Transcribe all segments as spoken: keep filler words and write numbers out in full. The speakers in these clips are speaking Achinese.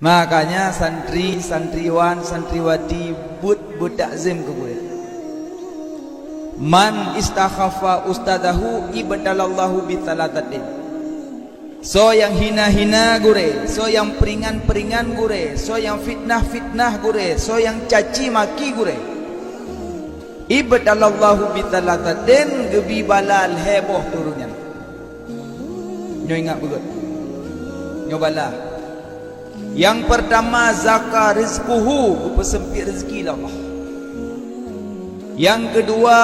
Makanya santri, santriwan, santriwati beuet beutakzim keu gurée. "Man istakhaffa ustadzahu ibtalallahu bitsalatsatin." Soe nyang hina-hina gurée, soe nyang peuringan-peuringan gurée, soe nyang fitnah-fitnah gurée, soe nyang caci maki gurée, ibtalallahu bitsalatsatin, geubi bala lhée boh keu ureuëng nyan. Nyoe ingat beugét. Nyoe bala. Nyang peurtama, zaqa rizquhu, geupeuseumpit rezeki lé Allah. Nyang keudua,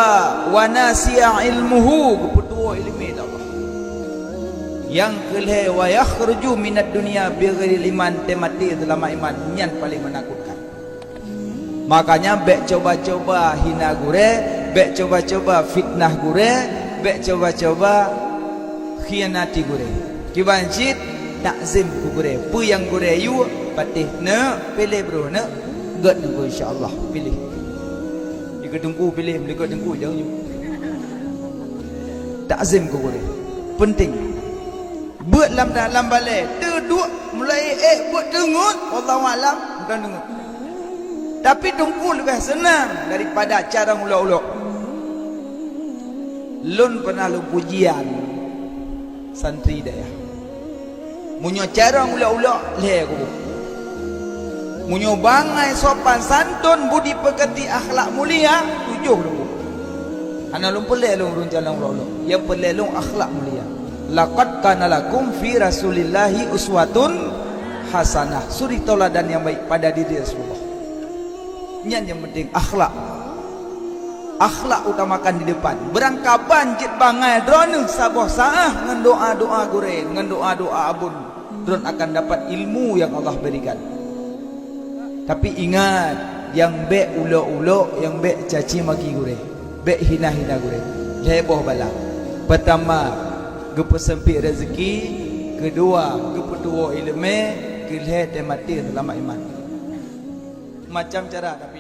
wa nasiya ilmuhu, geupeutuwoe iéleumé lé Allah. Nyang keulhée, wa yakhruju minad dunya bighairil iman, teumaté seulama iman, nyan paleng meunakutkan. Makanya bék coba-coba hina gurée, bék coba-coba fitnah gurée, bék coba-coba khianati gurée. Kiban cit takzim keu gurée. Peue nyang gurée yue, patéh neuk, piléh brôh neuk, gét neuk insya Allah piléh. Dikeue teungku piléh, meulikeue teungku jauh nyoe. Takzim keu gurée. Penting. Beuet lam dalam balée, teuduek mulai ék beuet teungeut, wallahu alam, meuteun teungeut. Tapi teungku leubeh seunang daripada carông ulok-ulok. Lôn pernah lôn pujian santri dayah. Meunyoe carông ulok-ulok, lhée kubu. Meunyoe bangai sopan santun, budi peukeuti, akhlak mulia, tujoh lôn kubu. Hana lôn peureulée lôn ureuëng carông ulok-ulok. Nyang peureulée lôn akhlak mulia. "Laqad kana lakum fi Rasulillahi uswatun hasanah." Suri tauladan nyang baik pada diri Rasulullah. Nyan nyang penting, akhlak. Akhlak utamakan di depan. Beurangkaban jeuet bangai droeneueh saboh saah ngon doa-doa gurée, ngon doa-doa abon, droen akan dapat ilmu nyang Allah berikan. Tapi ingat, nyang bék ulok-ulok, nyang bék caci maki gurée, bék hina-hina gurée. Lhée boh bala. Peurtama, geupeuseumpit rezeki, keudua, geupeutuwoe iéleumé, keulhée teumaté seulama iman. Macam cara tapi